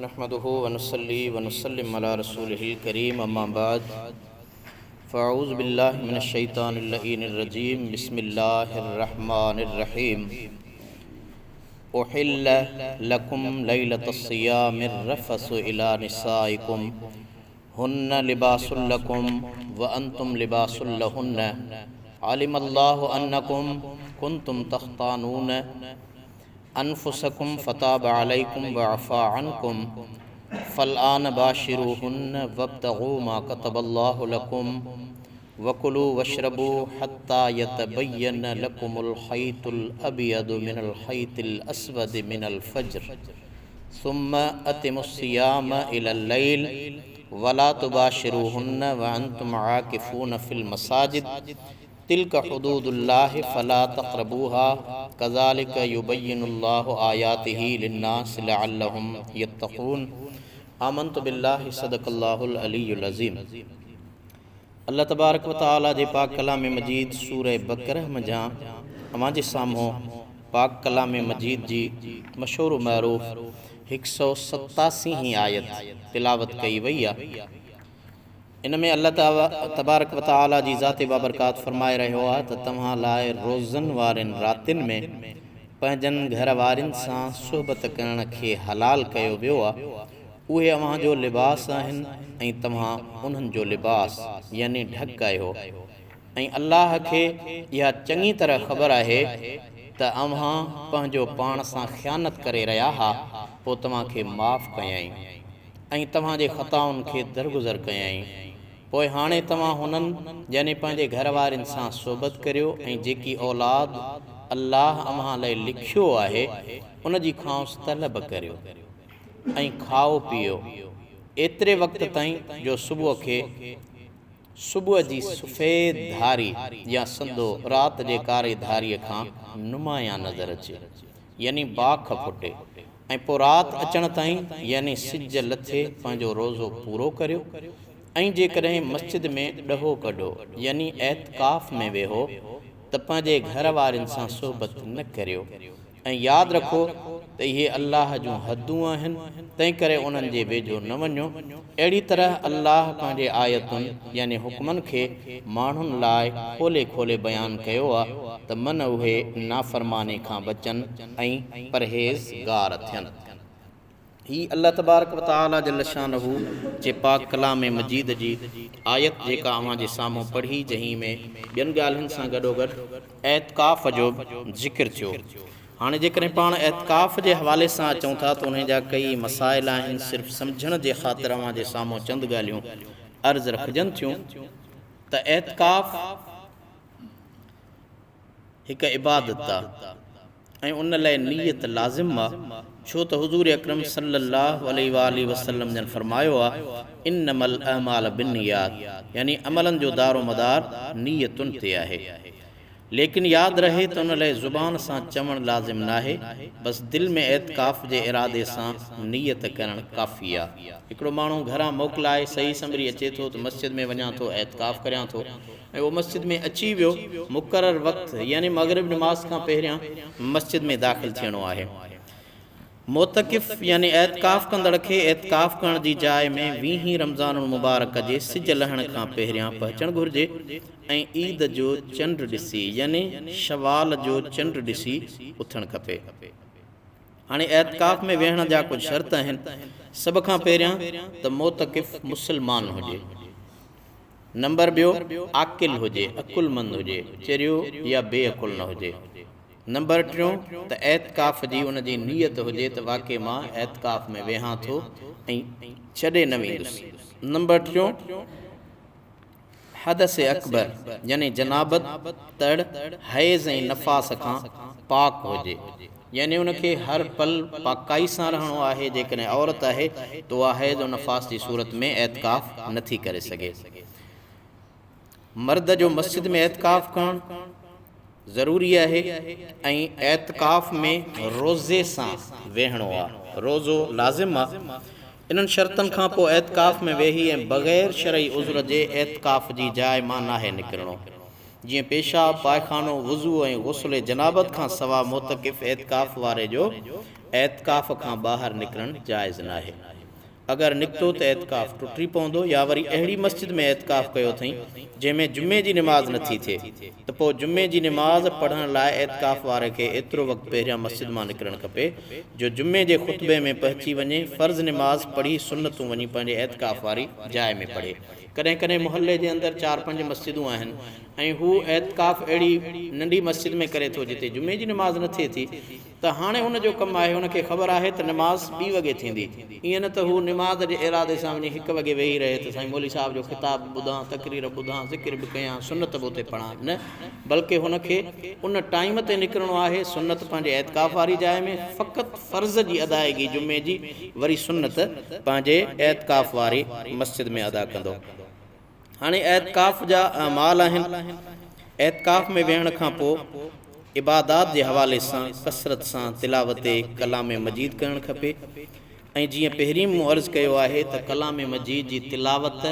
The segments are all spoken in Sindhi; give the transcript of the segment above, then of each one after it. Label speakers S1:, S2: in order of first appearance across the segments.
S1: نحمده ونصلي ونسلم علي رسوله الڪريم اما بعد فاعوذ بالله من الشيطان اللعين الرجيم بسم الله الرحمن الرحيم احل لڪم ليلة الصيام الرفث الي نسائڪم هن لباس لڪم وانتم لباس لهن علم الله انڪم ڪنتم تختانون انفسڪم فتاب عليڪم وعفا عنڪم فالآن باشروهن وابتغوا ما ڪتب الله لڪم وڪلوا واشربوا حتي يتبين لڪم الخيط الابيض من الخيط الاسود من الفجر ثم اتموا الصيام الي الليل ولا تباشروهن وانتم عاڪفون في المساجد تلک حدود الله فلا تقربوها ڪذالک يبين الله آياته للناس لعلهم يتقون آمنت بالله صدق الله العلي العظيم. الله تبارڪ و تعالي جي پاڪ ڪلام مجيد سوره بقره منجهان اوهان جي سامهون پاڪ ڪلام مجيد جي مشهور و معروف هڪ سئو 87 هين آيت تلاوت ڪئي وئي آ. ان ۾ الله تبارڪ و تعالي جي ذات بابرڪات فرمائي رهيو آ ته توهان لاء روزن وارين راتين ۾ پنهنجن گهر وارين سان صحبت ڪرڻ کي حلال ڪيو ويو آ. اهي اوهان جو لباس آهن ۽ توهان انهن جو لباس، يعني ڍڪ، آهيو ۽ الله کي اها چڱي طرح خبر آهي ته اوهان پنهنجو پاڻ سان خيانت ڪري رهيا ها، پوء توهان کي معاف ڪيائين ۽ توهان جي خطائن کي درگذر ڪيائين، پوء هاڻي توهان هنن، يعني پنهنجي گهر وارين، سان صحبت ڪريو ۽ جيڪي اولاد الله اوهان لئه لکيو آهي ان جي کانئس طلب ڪريو. ۽ کائو پيئو، ايتري وقت تائين جو صبح کي صبح جي سفيد ڌاري يا سندو رات جي ڪاري ڌاريء کان نمايان نظر اچي، يعني باک ڦٽي، ۽ پوء رات اچڻ تائين يعني سج لٿي پنهنجو روزو پورو ڪريو، ۽ جيڪڏهن مسجد ۾ ڏهو ڪڍو يعني اعتڪاف ۾ ويهو ته پنهنجي گهر وارين سان صحبت نه ڪريو، ۽ ياد رکو ته اهي الله جون حدون آهن، تنهنڪري انهن جي ويجهو نه وڃو. اهڙي طرح الله پنهنجي آيتن، يعني حڪمن، کي ماڻهن لاء کولي کولي بيان ڪيو آ ته من اهي نافرماني کان بچن ۽ پرهيزگار ٿين. هي الله تبارڪ و تعاليٰ جل شانه جي پاڪ ڪلام مجيد جي آيت جيڪا اوهان جي سامهون پڙهي جنهن ۾ ٻين ڳالهين سان گڏوگڏ اعتڪاف جو به ذڪر ٿيو. هاڻي جيڪڏهن پاڻ اعتڪاف جي حوالي سان اچون ٿا ته انهي جا ڪيئي مسائل آهن صرف سمجهڻ جي خاطر اوهان جي سامهون چند ڳالهيون عرض رکجن ٿيون ته اعتڪاف هڪ عبادت آ ۽ ان لاء نيت لازم آ، ڇو ته حضور اڪرم صلّي اللّٰه عليه واٰله وسلّم جن فرمايو آ، انّما الاعمال بالنّيات يعني عملن جو دارومدار نيتن تي آهي. ليڪن ياد رهي ته ان لاء زبان سان چوڻ لازم ناهي، بس دل ۾ اعتڪاف جي ارادي سان نيت ڪرڻ ڪافي آ. هڪڙو ماڻهو گهران موڪلائي صحيح سنڀري اچي ٿو ته مسجد ۾ وڃان ٿو اعتڪاف ڪريان ٿو، ۽ اهو مسجد ۾ اچي ويو، مقرر وقت يعني مغرب نماز کان پهريان مسجد ۾ داخل ٿيڻو آهي. معتڪف يعني اعتڪاف ڪندڙ کي اعتڪاف ڪرڻ جي جاء ۾ ويهين رمضان المبارڪ جي سج لهڻ کان پهريان پهچڻ گهرجي ۽ عيد جو چنڊ ڏسي يعني شوال جو چنڊ ڏسي اٿڻ کپي. هاڻي اعتڪاف ۾ ويهڻ جا ڪجهه شرط آهن، سڀ کان پهريان ته معتڪف مسلمان هجي. نمبر ٻيو عاقل هجي، عقلمند هجي، چريو يا بي عقل نه هجي. نمبر ٽيون ته اعتڪاف جي ان جي نيت هجي ته واقعي مان اعتڪاف ۾ ويهان ٿو ۽ ڇڏي نه ويندس. نمبر ٽيون حدث اڪبر يعني جنابت، تڙ، حيض ۽ نفاس کان پاڪ هجي. يعني ان کي هر پل پاڪائي سان رهڻو آهي، جيڪڏهن عورت آهي ته اها حيض و نفاس جي صورت ۾ اعتڪاف نه ٿي ڪري سگهي. مرد جو مسجد ۾ اعتڪاف ڪرڻ ضروري آهي ۽ اعتڪاف ۾ روزي سان ويهڻو آ، روزو لازم آ. انهن شرطن کان پوء اعتڪاف ۾ ويهي ۽ بغير شرعي عذر جي اعتڪاف جي جاء مان ناهي نڪرڻو. جيئن پيشاب، پائخانو، وضو ۽ غسل جنابت کان سوا معتڪف اعتڪاف واري جو اعتڪاف کان ٻاهر نڪرڻ جائز ناهي. اگر نڪتو ته اعتڪاف ٽٽي پوندو يا وري اهڙي مسجد ۾ اعتڪاف ڪيو اٿئين جنهن ۾ جمعي جي نماز نه ٿي ٿئي ته پوء جمعي جي نماز پڙهڻ لاء اعتڪاف واري کي ايترو وقت پهريان مسجد مان نڪرڻ کپي جو جمعي جي خطبي ۾ پهچي وڃي فرض نماز پڙهي سنتون وڃي پنهنجي اعتڪاف واري جاء ۾ پڙهي. ڪڏهن ڪڏهن محلي جي اندر چار پنج مسجدون آهن ۽ هو اعتڪاف اهڙي ننڍي مسجد ۾ ڪري ٿو جتي جمعي جي نماز نه ٿئي ٿي ته هاڻي هن جو ڪم آهي، هن کي خبر آهي ته نماز ٻي وڳي ٿيندي. ائين نه ته هو نماز جي ارادي سان وڃي هڪ وڳي ويهي رهي ته سائين مولوي صاحب جو خطاب به ٻڌان، تقرير به ٻڌان، ذڪر به ڪيان، سنت به اتي پڙهان. نه، بلڪه هن کي ان ٽائيم تي نڪرڻو آهي، سنت پنهنجي اعتڪاف واري جاء ۾، فقط فرض جي ادائگي جمعي جي، وري سنت پنهنجي اعتڪاف واري مسجد ۾ ادا ڪندو. هاڻي اعتڪاف جا اعمال آهن. اعتڪاف ۾ ويهڻ کان پوء عبادات جي حوالي سان ڪثرت سان تلاوت ڪلام مجيد ڪرڻ کپي ۽ جيئن پهرين مون عرض ڪيو آهي ته ڪلام مجيد جي تلاوت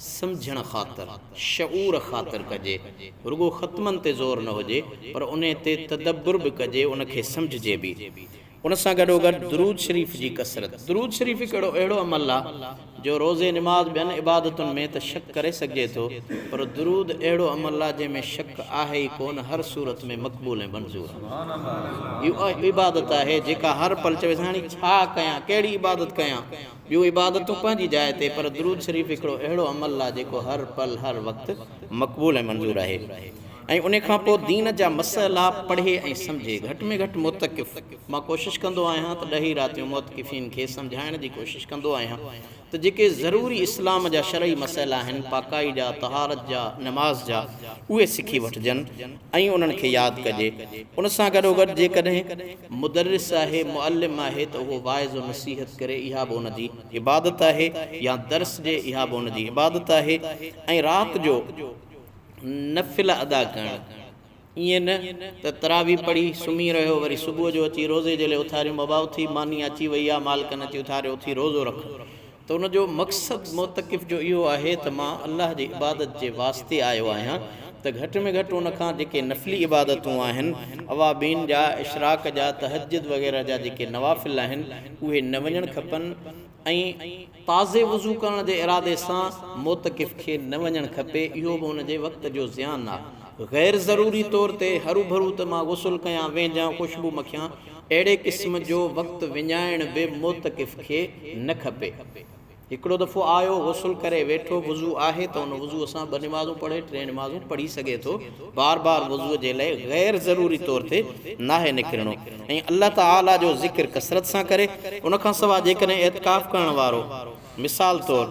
S1: سمجهڻ خاطر، شعور خاطر ڪجي، رڳو ختمن تي زور نه هجي پر انهي تي تدبر به ڪجي ان کي سمجهجي به. ان سان گڏوگڏ درود شريف جي ڪثرت. درود شريف هڪ اهڙو عمل آ جو روزي نماز ٻين عبادتن ۾ ته شڪ ڪري سگهجي ٿو پر درود اهڙو عمل آ جنهن ۾ شڪ آهي ئي ڪونه هر صورت ۾ مقبول ۽ منظور آ. اهو عبادت آهي جيڪا هر پل چوي سائين هاڻي ڇا ڪيان ڪهڙي عبادت ڪيان ٻيون عبادتون پنهنجي جاء تي پر درود شريف هڪڙو اهڙو عمل آ جيڪو هر پل هر وقت مقبول ۽ منظور آهي. ۽ ان کان پوء دين جا مسئلا پڙهي ۽ سمجهي، گهٽ ۾ گهٽ معتڪف، مان ڪوشش ڪندو آهيان ته ڏهه ئي راتيون معتڪفين کي سمجهائڻ جي ڪوشش ڪندو آهيان ته جيڪي ضروري اسلام جا شرعي مسئلا آهن، پاڪائي جا، طهارت جا، نماز جا، اهي سکي وٺجن ۽ انهن کي ياد ڪجي. ان سان گڏوگڏ جيڪڏهن مدرس آهي، معلم آهي ته اهو واعظ و نصيحت ڪري اها به ان جي عبادت آهي يا درس ڏي اها به ان جي عبادت آهي ۽ رات جو نفل ادا ڪرڻ، ائين نه ته تراويح پڙهي سمهي رهيو وري صبح جو اچي روزي جي لئه اٿاريون بابا اٿي ماني اچي وئي آ مالڪن اچي اٿاريو اٿي روزو رک ته ان جو مقصد معتڪف جو اهو آهي ته مان الله جي عبادت جي واسطي آيو آهيان ته گهٽ ۾ گهٽ ان کان جيڪي نفلي عبادتون آهن اوابين جا اشراق جا تهجد وغيره جا جيڪي نوافل آهن اهي نه وڃڻ کپن ۽ تازي وضو ڪرڻ جي ارادي سان معتڪف کي نه وڃڻ کپي، اهو به ان جي وقت جو زيان آ. غير ضروري طور تي هروڀرو ته مان غسل ڪيان، وهنجان، خوشبو مکيان، اهڙي قسم جو وقت وڃائڻ به معتڪف کي نه کپي. هڪڙو دفعو آيو، غسل ڪري ويٺو، وضو آهي ته ان وضوء سان ٻه نمازون پڙهي، ٽي نمازون پڙهي سگهي ٿو، بار بار وضوء جي لئه غير ضروري طور تي ناهي نڪرڻو ۽ الله تعاليٰ جو ذڪر ڪثرت سان ڪري، ان کان سواء جيڪڏهن اعتڪاف ڪرڻ وارو مثال طور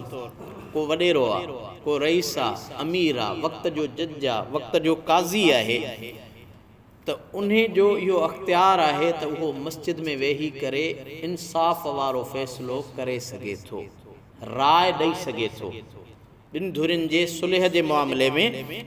S1: ڪو وڏيرو آ، ڪو رئيس آ، امير آ، وقت جو جج آ، وقت جو قاضي آهي ته انهي جو اهو اختيار آهي ته اهو مسجد ۾ ويهي ڪري انصاف وارو فيصلو ڪري سگهي ٿو، راء ڏئي سگهي ٿو. ٻن ڌرين جي صلح جي معاملي ۾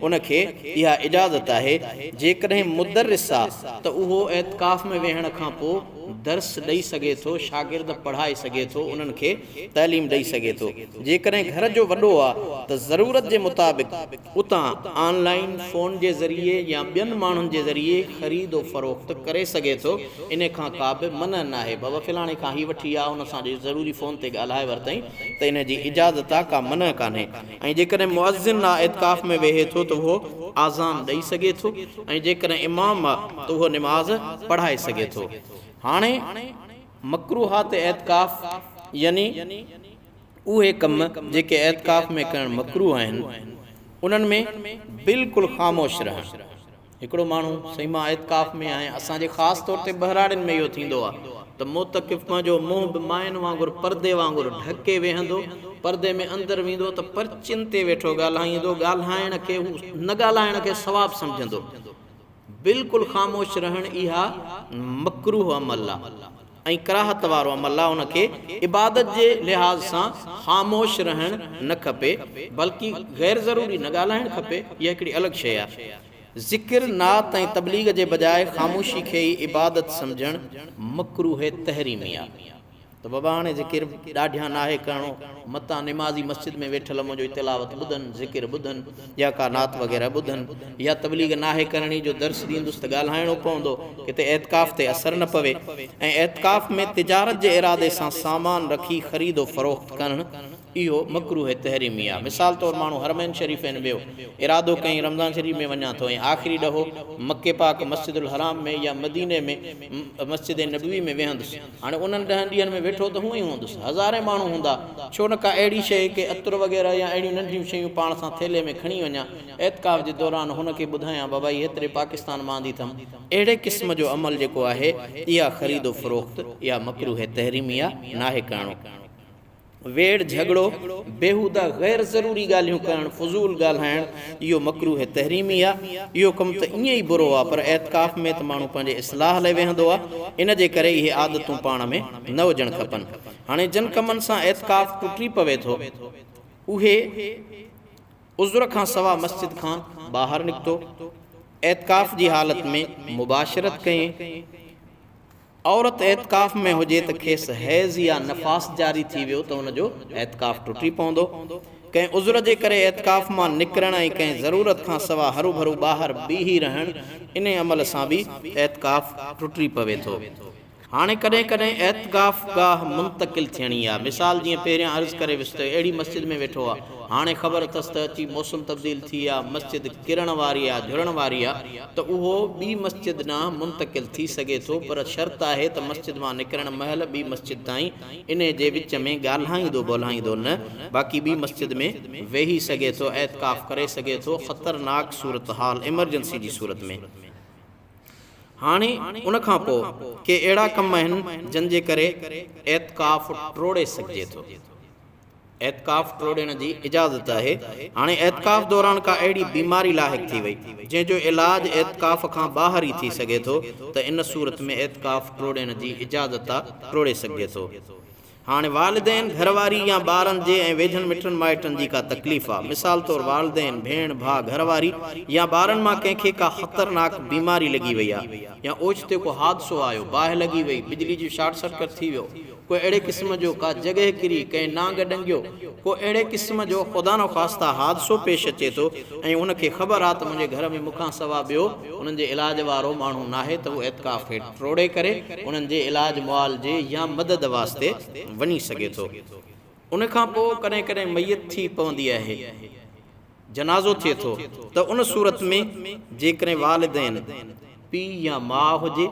S1: ان کي اها اجازت آهي، جيڪڏهن مدرس آ ته اهو اعتڪاف ۾ ويهڻ کان پوء درس ڏئي سگهي ٿو، شاگرد پڙهائي سگهي ٿو، انهن کي تعليم ڏئي سگهي ٿو. جيڪڏهن گهر جو وڏو آ ته ضرورت جي مطابق اتان آن لائين، فون جي ذريعي يا ٻين ماڻهن جي ذريعي خريد و فروخت ڪري سگهي ٿو، انهي کان ڪا به منع ناهي. بابا فلاڻي کان هي وٺي آ، ان سان جي ضروري فون تي ڳالهائي ورتائين ته انهي جي اجازت آ، ڪا منع ڪانهي. ۽ جيڪڏهن مؤذن آ اعتڪاف ۾ ويهي ٿو ته اهو آذان ڏئي سگهي ٿو ۽ جيڪڏهن امام آ ته اهو نماز پڙهائي سگهي ٿو. هاڻي مڪروهات اعتڪاف يعني. اهي ڪم جيڪي اعتڪاف ۾ ڪرڻ مڪروه آهن، انهن ۾ بلڪل خاموش رهڻ. هڪڙو ماڻهو، سائين مان اعتڪاف ۾ آهيان، اسان جي خاص طور تي ٻهراڙين ۾ اهو ٿيندو آهي ته معتڪف پنهنجو منهن به ماين وانگر پردي وانگر ڍڪي ويهندو، پردي ۾ اندر ويندو ته پرچين تي ويٺو ڳالهائيندو، ڳالهائڻ کي هو نه ڳالهائڻ کي ثواب سمجهندو. بلڪل خاموش رهڻ اها مڪروه عمل آ ۽ ڪراهت وارو عمل آ، ان کي عبادت جي لحاظ سان خاموش رهڻ نه کپي بلڪه غير ضروري نه ڳالهائڻ کپي، اها هڪڙي الڳ شيء آ. ذڪر، نعت ۽ تبليغ جي بجاء خاموشي کي ئي عبادت سمجهڻ مڪروه تحريمي آ. ته بابا هاڻي ذڪر ڏاڍيان ناهي ڪرڻو، متان نمازي مسجد ۾ ويٺل منهنجو تلاوت ٻڌن، ذڪر ٻڌن يا ڪا نعت وغيره ٻڌن، يا تبليغ ناهي ڪرڻي جو درس ڏيندس ته ڳالهائڻو پوندو، ڪٿي اعتڪاف تي اثر نه پوي ۽ اعتڪاف ۾ تجارت جي ارادي سان سامان رکي خريد و فروخت ڪرڻ اهو مڪروه تحريمي آهي. مثال طور ماڻهو حرمين شريفين ويو، ارادو ڪيائين رمضان شريف ۾ وڃان ٿو ۽ آخري ڏهو مڪي پاڪ مسجد الحرام ۾ يا مديني ۾ مسجد نبوي ۾ ويهندس. هاڻي انهن ڏهن ڏينهن ۾ ويٺو ته هونئن ئي هوندس، هزارين ماڻهو هوندا، ڇو نه ڪا اهڙي شيء، ڪي عطر وغيره يا اهڙيون ننڍيون شيون پاڻ سان ٿيلهي ۾ کڻي وڃان، اعتڪاف جي دوران هن کي ٻڌايان بابا هي هيتري پاڪستان مان آندي اٿم. اهڙي قسم جو عمل جيڪو آهي اها خريد و فروخت اها مڪروه تحريمي آ، ناهي ڪرڻو. ويڙهه جهڳڙو، بيهوده غير ضروري ڳالهيون ڪرڻ، فضول ڳالهائڻ، اهو مڪروه تحريمي آ. اهو ڪم ته ائين ئي برو آ، پر اعتڪاف ۾ ته ماڻهو پنهنجي اصلاح لئه ويهندو آ، ان جي ڪري اهي عادتون پاڻ ۾ نه هجڻ کپن. هاڻي جن ڪمن سان اعتڪاف ٽٽي پوي ٿو، اهي عذر کان سوا مسجد کان ٻاهر نڪتو، اعتڪاف جي حالت ۾ مباشرت ڪئين، عورت اعتڪاف ۾ هجي ته کيس حيض يا نفاس جاري ٿي ويو ته ان جو اعتڪاف ٽٽي پوندو. ڪنهن عذر جي ڪري اعتڪاف مان نڪرڻ ۽ ڪنهن ضرورت کان سوا هروڀرو ٻاهر بيهي رهڻ انهي عمل سان به اعتڪاف ٽٽي پوي ٿو. هاڻي ڪڏهن ڪڏهن اعتڪاف گاهه منتقل ٿيڻي آ. مثال جيئن پهريان عرض ڪري ويس ته اهڙي مسجد ۾ ويٺو آ. هاڻي خبر اٿس ته اچي موسم تبديل ٿي آ، مسجد ڪرڻ واري آ، جهرڻ واري آ ته اهو ٻي مسجد ڏانهن منتقل ٿي سگهي ٿو پر شرط آهي ته مسجد مان نڪرڻ مهل ٻي مسجد تائين انهي جي وچ ۾ ڳالهائيندو ٻولهائيندو نه باقي ٻي مسجد ۾ ويهي سگهي ٿو اعتڪاف ڪري سگهي ٿو خطرناڪ صورتحال ايمرجنسي جي صورت ۾. هاڻي ان کان پوء ڪي اهڙا ڪم آهن جن جي ڪري اعتڪاف ٽوڙي سگهجي ٿو. اعتڪاف ٽوڙڻ جي اجازت آهي. هاڻي اعتڪاف دوران ڪا اهڙي بيماري لاحق ٿي وئي، جنهن جو علاج اعتڪاف کان ٻاهر ئي ٿي سگهي ٿو ته ان صورت ۾ اعتڪاف ٽوڙڻ جي اجازت آ، ٽوڙي سگهجي ٿو. هاڻي والدين، گهر واري يا ٻارن جي ۽ ويجهن مٽن مائٽن جي ڪا تڪليف آ، مثال طور والدين، ڀيڻ، ڀاء، گهر واري يا ٻارن مان ڪنهن کي ڪا خطرناڪ بيماري لڳي وئي آ يا اوچتو ڪو حادثو آيو، باهه لڳي وئي، بجلي جو شارٽ سرڪٽ ٿي ويو، ڪو اهڙي قسم جو ڪا جڳهه ڪري ڪنهن نانگ ڏنگيو، ڪو اهڙي قسم جو خدانخواسته حادثو پيش اچي ٿو ۽ ان کي خبر آ ته منهنجي گهر ۾ مون کان سوا ٻيو انهن جي علاج وارو ماڻهو ناهي ته هو اعتڪاف کي ٽوڙي ڪري انهن جي علاج معالجي يا مدد واسطي وڃي سگهي ٿو. ان کان پوء ڪڏهن ڪڏهن ميت ٿي پوندي آهي، جنازو ٿئي ٿو ته ان صورت ۾ جيڪڏهن والدين، پيء يا ماء هجي،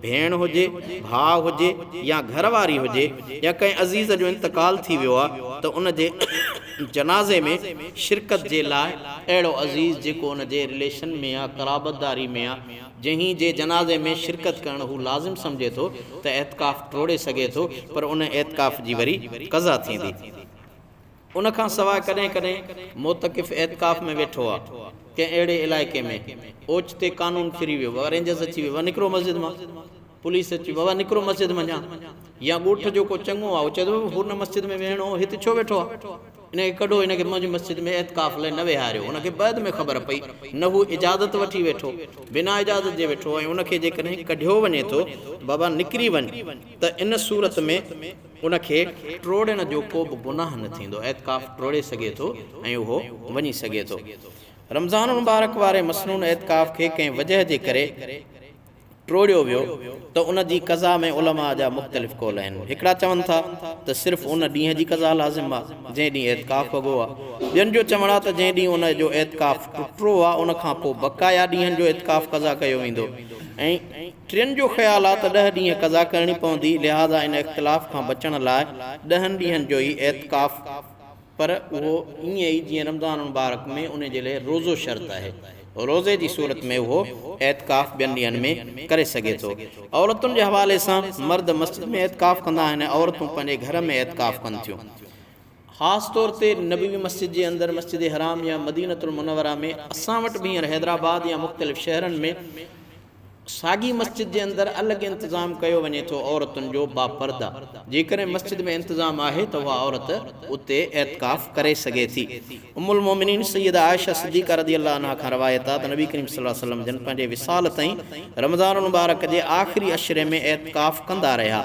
S1: ڀيڻ هجي، ڀاء هجي يا گهر واري هجي يا ڪنهن عزيز جو انتقال ٿي ويو آ ته ان جي جنازي ۾ شرڪت جي لاء اهڙو عزيز جيڪو ان جي رليشن ۾ آ، قرابتداري ۾ آ، جنهن جي جنازي ۾ شرڪت ڪرڻ هو لازم سمجهي ٿو ته اعتڪاف ٽوڙي سگهي ٿو پر ان اعتڪاف جي وري قضا ٿيندي. ان کان سواء ڪڏهن ڪڏهن معتڪف اعتڪاف ۾ ويٺو آ، ڪنهن اهڙي علائقي ۾ اوچتي قانون ڦري ويو، بابا رينجرز اچي ويو، بابا نڪرو مسجد مان، پوليس اچي وئي، بابا نڪرو مسجد منجهان، يا ڳوٺ جو ڪو چڱو آ، هو چئي ٿو بابا هو نه مسجد ۾ ويهڻو هو، هت ڇو ويٺو آ، ان کي ڪڍو، ان کي منهنجي مسجد ۾ اعتڪاف لاء نه ويهاريو، ان کي بعد ۾ خبر پئي، نه هو اجازت وٺي ويٺو، بنا اجازت جي ويٺو ۽ ان کي جيڪڏهن ڪڍيو وڃي ٿو ته بابا نڪري وڃ ته ان صورت ۾ ان کي ٽوڙڻ جو ڪو به گناهه نه ٿيندو، اعتڪاف ٽوڙي سگهي ٿو ۽ اهو وڃي سگهي ٿو. رمضان المبارڪ واري مسنون اعتڪاف کي ڪنهن وجهه جي ڪري ٽوڙيو ويو ته ان جي قضا ۾ علماء جا مختلف قول آهن. هڪڙا چون ٿا ته صرف ان ڏينهن جي قضا لازم آ، جنهن ڏينهن اعتڪاف وڳو آ. ٻين جو چوڻ آ ته جنهن ڏينهن ان جو اعتڪاف ٽٽو آ ان کان پوء بقايا ڏينهن جو اعتڪاف قضا ڪيو ويندو ۽ ٽين جو خيال آ ته ڏهه ڏينهن قضا ڪرڻي پوندي، لهٰذا ان اختلاف کان بچڻ لاء ڏهن ڏينهن جو ئي اعتڪاف پر اهو ائين ئي جيئن رمضان المبارڪ ۾ ان جي لئه روزو شرط آهي، روزي جي صورت ۾ اهو اعتڪاف ٻين ڏينهن ۾ ڪري سگهي ٿو. عورتن جي حوالي سان مرد مسجد ۾ اعتڪاف ڪندا آهن ۽ عورتون پنهنجي گهر ۾ اعتڪاف ڪن ٿيون. خاص طور تي نبوي مسجد جي اندر مسجد حرام يا مدينة المنوره ۾ اسان وٽ به هينئر حيدرآباد يا مختلف شهرن ۾ ساڳي مسجد جي اندر الڳ انتظام ڪيو وڃي ٿو عورتن جو باپرده. جيڪڏهن مسجد ۾ انتظام آهي ته اها عورت اتي اعتڪاف ڪري سگهي ٿي. ام المومنين سيده عائشه صديقه رضي الله عنها کان روايت آهي ته نبي ڪريم صلي الله عليه وسلم جن پنهنجي وصال تائين رمضان المبارڪ جي آخري عشري ۾ اعتڪاف ڪندا رهيا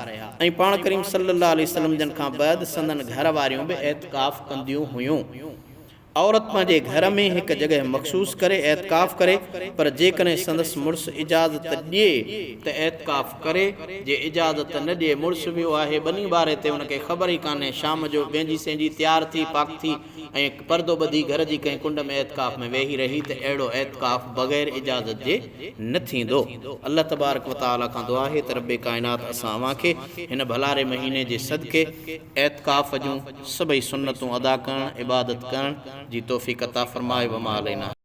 S1: ۽ پاڻ ڪريم صلي الله عليه وسلم جن کان بعد سندن گهر واريون به اعتڪاف ڪنديون هيون. عورت پنهنجي گهر ۾ هڪ جڳهه مخصوص ڪري اعتڪاف ڪري پر جيڪڏهن سندس مڙس اجازت ڏئي ته اعتڪاف ڪري، جي اجازت نه ڏئي مڙس ويو آهي ٻني ٻاري تي ان کي خبر ئي ڪانهي شام جو وينجهي سينجهي تيار ٿي پاڪ ٿي ۽ پردو ٻڌي گهر جي ڪنهن ڪنڊ ۾ اعتڪاف ۾ ويهي رهي ته اهڙو اعتڪاف بغير اجازت جي نه ٿيندو. الله تبارڪ و تعالي کان دعا آهي ته رب ڪائنات اسان اوهان کي هن ڀلاري مهيني جي صدقي اعتڪاف جون سڀئي سنتون ادا ڪرڻ، عبادت ڪرڻ، جي توفيق عطا فرمائي وما علينا.